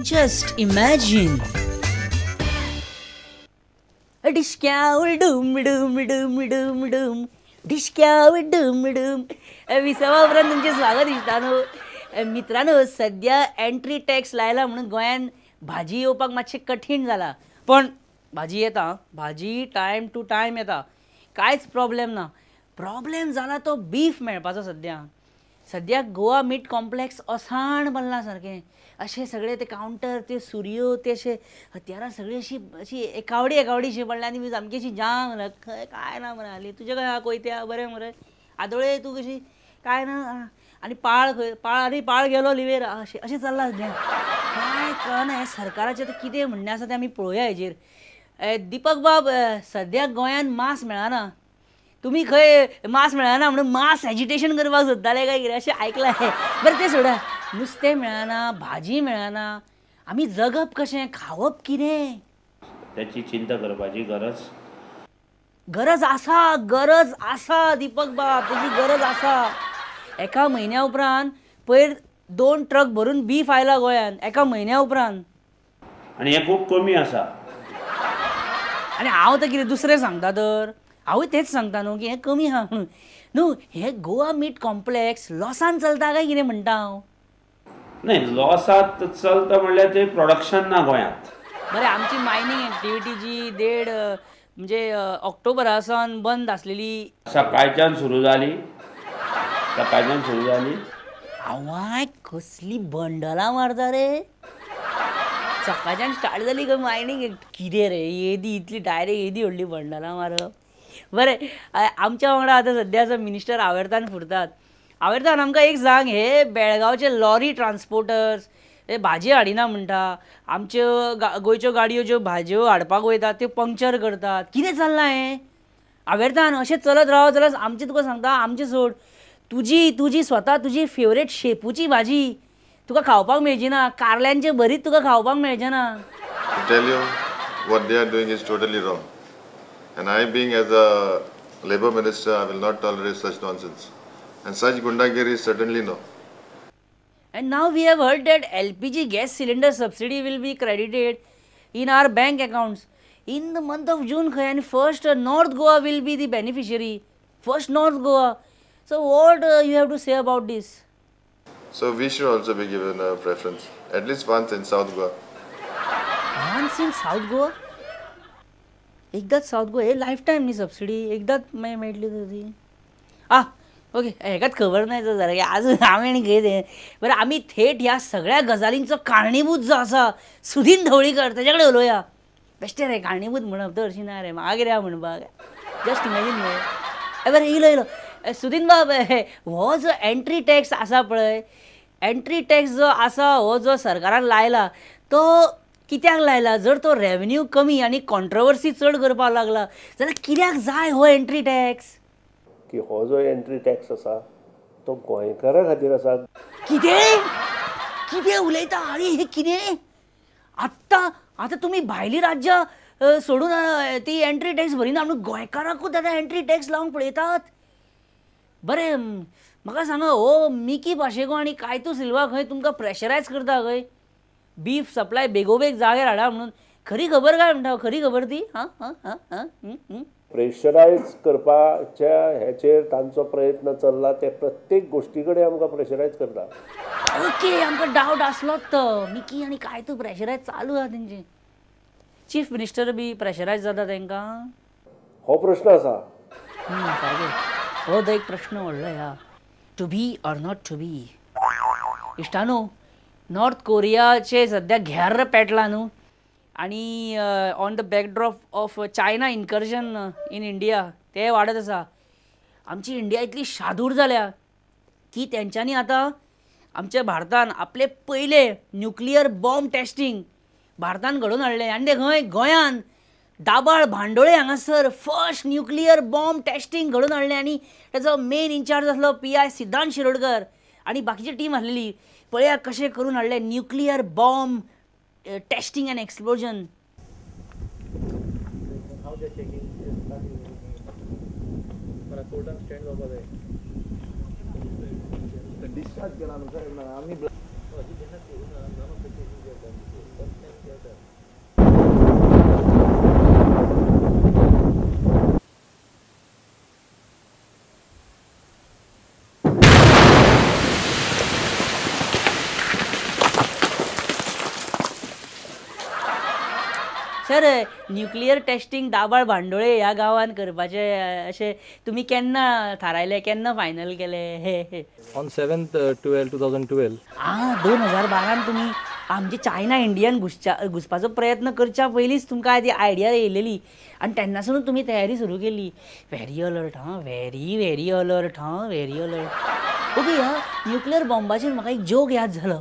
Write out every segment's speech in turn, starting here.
Just imagine. डिशक्याव Doom Doom Doom Doom Doom डिशक्याव Doom Doom. विसवा उपरांत तुमचें स्वागत इश्टानो. मित्रांनो, सद्या एंट्री टॅक्स लायला म्हणून गोंयान भाजी येवपाक मातशें कठीण जाला, पण भाजी येता, भाजी टायम टू टायम येता, कांयच प्रॉब्लेम ना. प्रॉब्लेम जाला तो बीफ मेळपाचो. सद्या सद्या गोवा मीट कॉम्प्लेक्स असाण बनला सारकें, अशें सगळे ते कावंटर, ते सुरयो, ते अशे हत्यारां सगळीं अशी अशी एकावडी एकावडीशी पडल्या आनी सामकी अशी जाम. खंय काय ना मरे हाली तुजें खंय कोयत्या बरें मरे आदोळे तूं कशी काय ना आनी पाळ खंय पाळ आनी पाळ गेलो लिवेर अशें अशें चल्लां सद्या. कांय कळना हें सरकाराचें आतां कितें म्हणणें आसा तें आमी पळोवया हेजेर. दीपक बाब, सद्या गोंयांत मांस मेळना, तुमी खंय मांस मेळना म्हणून मास एजिटेशन करपाक सोदताले काय कितें अशें आयकलां. बरें तें सोडा, नुस्तें मेळना, भाजी मेळना, आमी जगप कशें, खावप कितें, त्याची चिंता करपाची गरज गरज आसा, गरज आसा दीपक बाब, तेजी गरज आसा. एका म्हयन्या उपरांत पयर 2 ट्रक भरून बीफ आयला गोंयांत, एका म्हयन्या उपरांत, आनी हें खूब कमी आसा. आनी हांव तर कितें दुसरें सांगता तर हांवूय तेंच सांगता न्हू की हें कमी आहा म्हणून न्हू. हें गोवा मीट कॉम्प्लेक्स लॉसान चलता काय कितें म्हणटा हांव? नाही, लॉसात चलता म्हणल्यार ते प्रोडक्शन ना गोंयांत. बरें, आमची मायनींग एक्टिविटी जी देड म्हणजे ऑक्टोबरा सावन बंद आसलेली, सकाळच्यान सुरू जाली, सकाळच्यान सुरू जाली. आवाय कसली बंडलां मारता रे, सकाळच्यान स्टार्ट जाली खंय मायनींग. कितें रे येदी इतली डायरेक्ट येदी व्हडली बंडलां मारप. बरें, आमच्या वांगडा आतां सद्या आसा मिनिस्टर आवेर्तान फुरतात. आवेर्तान, आमकां एक सांग, हे बेळगांवचे लॉरी ट्रान्सपोर्टर्स हे भाजी हाडिना म्हणटा, आमच्यो गोंयच्यो गाडयो ज्यो भाजयो हाडपाक वयतात त्यो पंक्चर करतात, कितें चल्लां हें आवेर्तान? अशें चलत रावत जाल्यार आमचें तुका सांगता, आमचें सोड, तुजी तुजी स्वता तुजी फेवरेट शेपूची भाजी तुका खावपाक मेळची ना, कारल्यांचें भरीत तुका खावपाक मेळचें ना. Tell you what they are doing is totally wrong. And I, being as a Labour Minister, I will not tolerate such nonsense. And such gundagiri certainly no. And now we have heard that LPG gas cylinder subsidy will be credited in our bank accounts in the month of June. And first North Goa will be the beneficiary. First North Goa. So what you have to say about this? So we should also be given a preference, at least once in South Goa. Once in South Goa? एकदाच south Goa हे life time न्ही subsidy, एकदाच मागीर मेळटली तर ती. आ okay, हेकाच खबर ना जाल्यार आजून हांवें आनी कितें. बरें, आमी थेट ह्या सगळ्या गजालींचो कारणीभूत जो आसा सुदीन ढवळीकर तेज्या कडेन उलोवया. बेश्टें रे कारणीभूत म्हणप तर अशी ना रे, म्हाका कितें म्हणपाक, जस्ट इमॅजीन मरे. बरें, इलो इलो सुदीन बाब, हो जो एंट्री टॅक्स आसा पळय, एंट्री टॅक्स जो आसा हो जो सरकारान लायला तो कित्याक लायला? जर तो रेवेन्यू कमी आनी कॉन्ट्रोवर्सी चड करपाक लागला जाल्यार कित्याक जाय हो एंट्री टॅक्स? की हो जो एंट्री टॅक्स आसा तो गोंयकारां खातीर आसा. कितें कितें उलयता? आरे हें कितें? आत्तां आतां तुमी भायलीं राज्यां सोडून ती एंट्री टॅक्स भरिना म्हणून गोंयकारांकूच आतां एंट्री टॅक्स लावंक पळयतात. बरें, म्हाका सांगा, हो मिकी पाशेको आनी कायतू सिल्वा खंय तुमकां प्रेशरायज करता खंय बीफ सप्लाय बेगोबेग जाग्यार हाडा म्हणून? खरी खबर काय म्हणटा? खरी खबर ती? हां हां हां हां. प्रेशरायज करपाच्या हेचेर तांचो प्रयत्न चल्ला, ते प्रत्येक गोश्टी कडेन आमकां प्रेशरायज करता. ओके, आमकां डावट आसलोच तो मिकी आनी कायतू प्रेशरायज चालू आहा तेंचे. चीफ मिनिस्टर बी प्रेशरायज जाता तेंकां? हो प्रश्न आसा. सारकें, हो तो एक प्रश्न व्हडलो ह्या, to be or not to be. इश्टानो, नॉर्थ कोरियाचे सद्या घेर्र पेटला न्हू, आनी on the backdrop of China incursion in India ते वाडत आसा. आमची इंडिया इतली शादूर जाल्या की तेंच्यांनी आतां आमच्या भारतान आपले पयले न्युक्लियर बॉम्ब टेस्टींग भारतान घडोवन हाडलें. आनी ते खंय? गोंयान, दाबाळ भांडोळे हांगासर फर्स्ट न्युक्लियर बॉम्ब टेस्टींग घडोवन हाडलें. आनी तेजो मेन इन्चार्ज आसलो PI सिद्धांत शिरोडकर आनी बाकीची टीम आसलेली. पळया कशें करून हाडलें nuclear bomb testing and explosion. Discharge केला न्हू साहेब, आमी सर, न्युक्लियर टेस्टिंग दाबाळ भांडोळे ह्या गांवान करपाचें अशें तुमी केन्ना थारायलें, केन्ना फायनल केलें? On 7/12/2012. आं, 2012 तुमी आमचे चायना इंडियन घुसपाचो प्रयत्न करच्या पयलींच तुमकां ती आयडिया येयलेली आनी तेन्नासून तुमी तयारी सुरू केली. व्हेरी अलर्ट हां, व्हेरी व्हेरी अलर्ट हां, व्हेरी अलर्ट. ओके, ह्या न्युक्लियर बॉम्बाचेर म्हाका एक जोक याद जालो.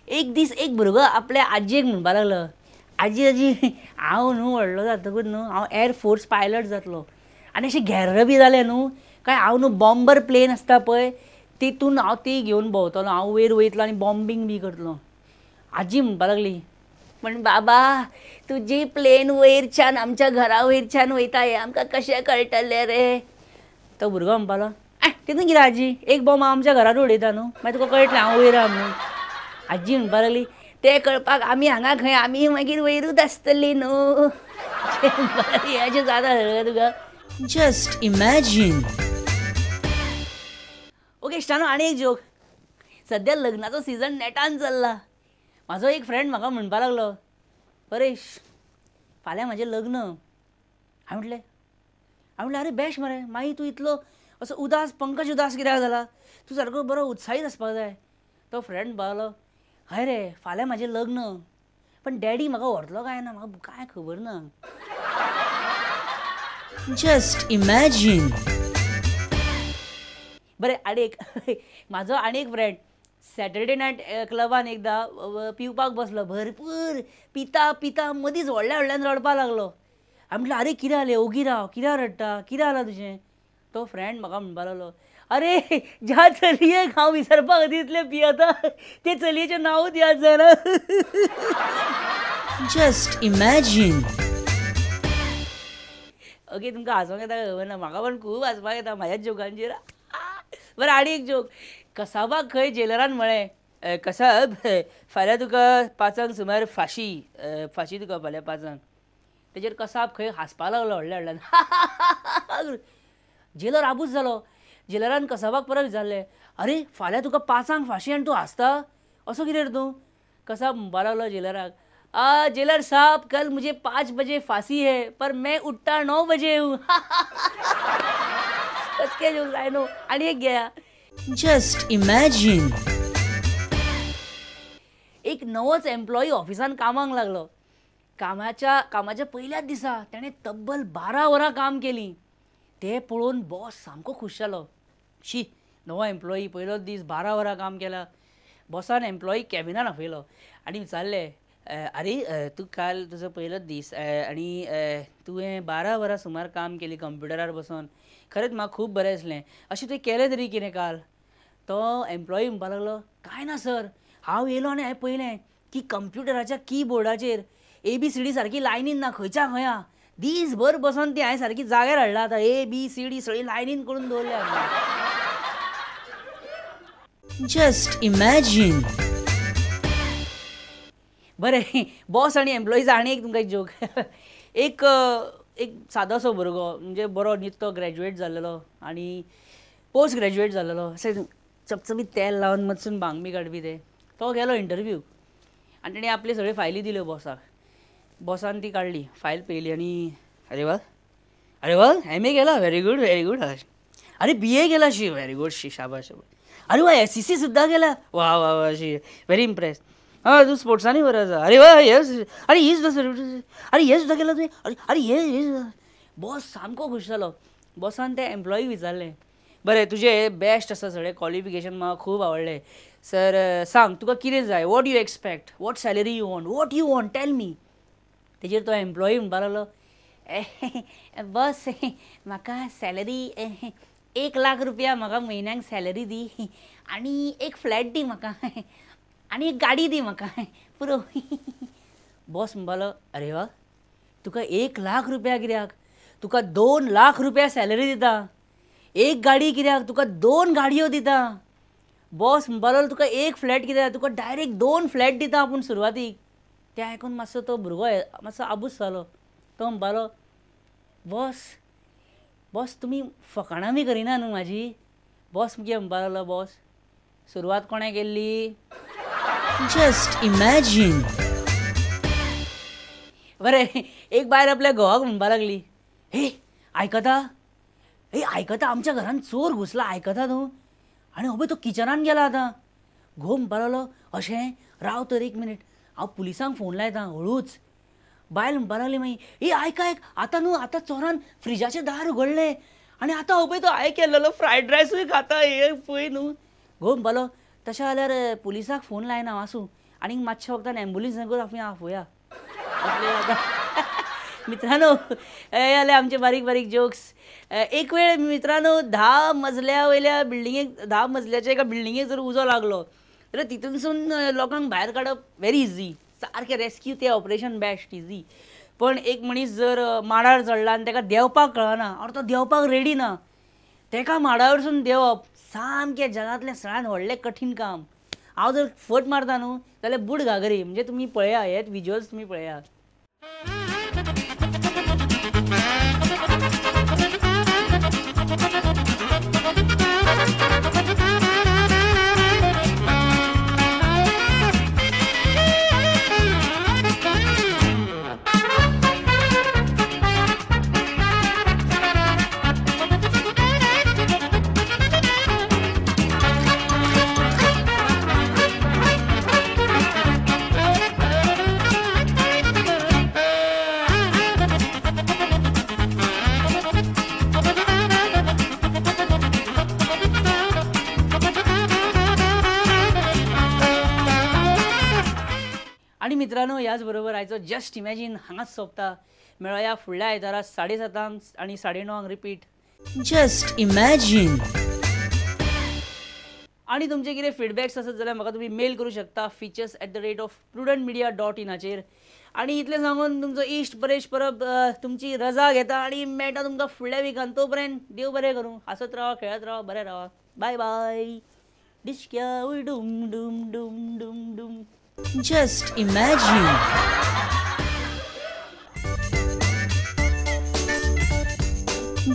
एक दीस एक भुरगो आपल्या आजयेक म्हणपाक लागलो, आजी आजी हांव न्हू व्हडलो जातकूच न्हू हांव एअर फोर्स पायलट जातलो आनी अशें घेर्र बी जालें न्हू काय हांव न्हू बॉम्बर प्लेन आसता पळय तितून हांव ती घेवन भोंवतलो, हांव वयर वयतलो आनी बॉम्बींग बी करतलो. आजी म्हणपाक लागली, पण बाबा तुजी प्लेन वयरच्यान आमच्या घरा वयरच्यान वयता हें आमकां कशें कळटलें रे? तो भुरगो म्हणपाक लागलो, तितून कितें आजी, एक बॉम्ब आमच्या घरार उडयता न्हू, मागीर तुका कळटलें हांव वयर आहा म्हणून. आजी म्हणपाक लागली, तें कळपाक आमी हांगा खंय, आमी मागीर वयरूच आसतली न्हू. अशें जाता तुका. Just imagine. Okay इश्टानो, आनी एक जोक. सद्या लग्नाचो सिजन नेटान चल्ला. म्हाजो एक फ्रेंड म्हाका म्हणपाक लागलो, परेश फाल्यां म्हाजें लग्न. हांवें म्हटलें, अरे बेस्ट मरे, मागीर तूं इतलो असो उदास, पंकज उदास कित्याक जाला, तूं सारको बरो उत्साहीत आसपाक जाय. तो फ्रेंड म्हणपाक लागलो, हय रे फाल्यां म्हाजें लग्न, पण डॅडी म्हाका व्हरतलो काय ना म्हाका कांय खबर ना. Just imagine. बरें, आनी एक म्हाजो आनी एक फ्रेंड सॅटर्डे नायट क्लबान एकदां पिवपाक बसलो, भरपूर पिता पिता मदींच व्हडल्या व्हडल्यान रडपाक लागलो. हांवें म्हटलें, अरे कितें जालें, ओगी राव, कित्याक रडटा, कितें जालां तुजें? तो फ्रेंड म्हाका म्हणपाक लागलो, अरे ज्या चलयेक हांव विसरपा खातीर इतलें पियेता ते चलयेचें नांवूच याद जायना. Just imagine. Okay, तुमकां हांसोंक येता खबर ना, म्हाका पण खूब हांसपाक येता म्हाज्याच जोकांचेर. बरें, आनी एक जोक. कसाबाक खंय जेलरान म्हळें, कसाब फाल्यां तुका 5 सुमार फांशी, फांशी तुका फाल्यां 5. तेजेर कसाब खंय हांसपाक लागलो व्हडल्या व्हडल्यान. जेलर आबूज जालो. जेलरान कसाबाक परत विचारलें, अरे फाल्यां तुका 5 फांशी आनी तूं हांसता, असो कितें रे तूं? कसाब म्हणपाक लागलो जेलराक, आ जेलर साहब कल मुझे 5 बजे फांसी है पर मैं उठता 9 बजे हूँ. कचके जोक जाय न्हू. आनी एक घेया. Just imagine. एक नवोच एम्प्लॉई ऑफिसान कामाक लागलो. कामाच्या पयल्याच दिसा तेणें तब्बल 12 वरां काम केलीं. तें पळोवन बॉस सामको खूश जालो. शी, नवो एम्प्लॉई पयलोच दीस 12 वरां काम केलां. बॉसान एम्प्लॉई कॅबिनान आपयलो आनी विचारलें, अरे तूं काल तुजो पयलोच दीस आनी तुवें 12 वरां सुमार काम केली कंप्युटरार बसोन, खरेंच म्हाका खूब बरें दिसलें, अशें तुवें केलें तरी कितें काल? तो एम्प्लॉई म्हणपाक लागलो, कांय ना सर, हांव येयलो आनी हांवें पळयलें की कंप्युटराच्या किबोर्डाचेर ABCD सारकी लायनीन ना, खंयच्या खंया दीसभर बसोन ती हांवें सारकी जाग्यार हाडला, आतां ABCD सगळी लायनीन करून दवरल्या. Just imagine. बरें, बॉस आनी एम्प्लॉईज आनी एक तुमकां एक जोक. एक एक सादोसो भुरगो, म्हणजे बरो नित्तो ग्रॅज्युएट जाल्लेलो आनी पोस्ट ग्रॅज्युएट जाल्लेलो, अशें चपचपीत तेल लावन मदसून भांग बी काडपी ते, तो गेलो इंटरव्यू आनी तेणें आपल्यो सगळ्यो फायली दिल्यो बॉसाक. बॉसान ती काडली, फायल पळयली आनी अरे वा, अरे वा, MA केला, व्हेरी गूड व्हेरी गूड, अरे BA केला, शी व्हेरी गूड, शी शाबाश शाबाश, अरे वा SCC सुद्दां केला, वा वा वा, शी व्हेरी इम्प्रेस, हां तूं स्पोर्ट्सांनी बरो आसा, अरे वा हे, अरे ही सुद्दां, अरे हें सुद्दां केलां तुवें, अरे अरे हे. बॉस सामको खूश जालो. बॉसान ते एम्प्लॉई विचारलें, बरें तुजें बेस्ट आसा सगळें क्वॉलिफिकेशन म्हाका खूब आवडलें सर, सांग तुका कितें जाय, what you expect, what salary you want, what you want tell me. तेजेर तो एम्प्लॉई म्हणपाक लागलो, बॉस म्हाका सॅलरी 1 लाख रुपया म्हाका म्हयन्याक सॅलरी दी आनी एक फ्लॅट दी म्हाका आनी एक गाडी दी म्हाका पुरो. बॉस म्हणपाक लागलो, अरे वा तुका 1 लाख रुपया कित्याक, तुका 2 लाख रुपया सॅलरी दिता, एक गाडी कित्याक, तुका 2 गाडयो दिता. बॉस म्हणपाक लागलो, तुका एक फ्लॅट कित्याक, तुका डायरेक्ट 2 फ्लॅट दिता आपूण सुरवातीक. तें आयकून मातसो तो भुरगो मातसो आबूज जालो. तो म्हणपाक लागलो, बॉस बॉस तुमी फकाणां बी करिना न्हू म्हाजी? बॉस कितें म्हणपाक लागलो, बॉस सुरवात कोणें केल्ली? Just imagine. बरें, एक बायल आपल्या घोवाक म्हणपाक लागली, हे आयकता, हे आयकता, आमच्या घरान चोर घुसला, आयकता तूं? आनी अबय तो किचनान गेला आतां. घोव म्हणपाक लागलो, अशें, राव तर एक मिनीट, हांव पुलिसांक फोन लायता हळूच. बायल म्हणपाक लागली मागीर, ए आयक आयक, आतां न्हू आतां चोरान फ्रिजाचें दार उगडलें आनी आतां अबय तो हांवें केल्लो फ्रायड रायसूय खाता, हे पळय न्हू. घोव म्हणपाक लागलो, तशें जाल्यार पुलिसाक फोन लायना, आसूं, आनीक मातशा वखदान एम्बुलन्साकूच आमी आपोवया. मित्रांनो, हे जाले आमचे बारीक बारीक जोक्स. एक वेळ मित्रांनो 10 मजल्या वयल्या बिल्डिंगेक, 10 मजल्याच्या एका बिल्डिंगेक जर उजो लागलो जाल्यार तितूनसून लोकांक भायर काडप वेरी इजी, सारकें रेस्क्यू तें ऑपरेशन बेस्ट इजी. पण एक मनीस जर माडार चडला आनी ताका देंवपाक कळना, ऑर तो देंवपाक रेडी ना, ताका माडावरसून देंवप सामकें जगांतलें सगळ्यांत व्हडलें कठीण काम. हांव जर फट मारता न्हू जाल्यार बूट घागरी, म्हणजे तुमी पळया, हे विजुअल्स तुमी पळया. आनी मित्रांनो, ह्याच बरोबर आयचो जस्ट इमॅजीन हांगाच सोंपता. मेळोया फुडल्या आयतारा 7:30 आनी 9:30 रिपीट. Just imagine. आनी तुमचे कितें फिडबॅक्स आसत जाल्यार म्हाका तुमी मेल करूं शकता features@prudentmedia.in हाचेर. आनी इतलें सांगून तुमचो इश्ट परेश परब तुमची रजा घेता आनी मेळटा तुमकां फुडल्या विकान. तो पर्यंत देव बरें करूं, हांसत रावा, खेळत रावा, बरें रावा. बाय बाय. डिस्क्या Doom Doom Doom Doom Doom. Just imagine.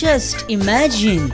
Just imagine.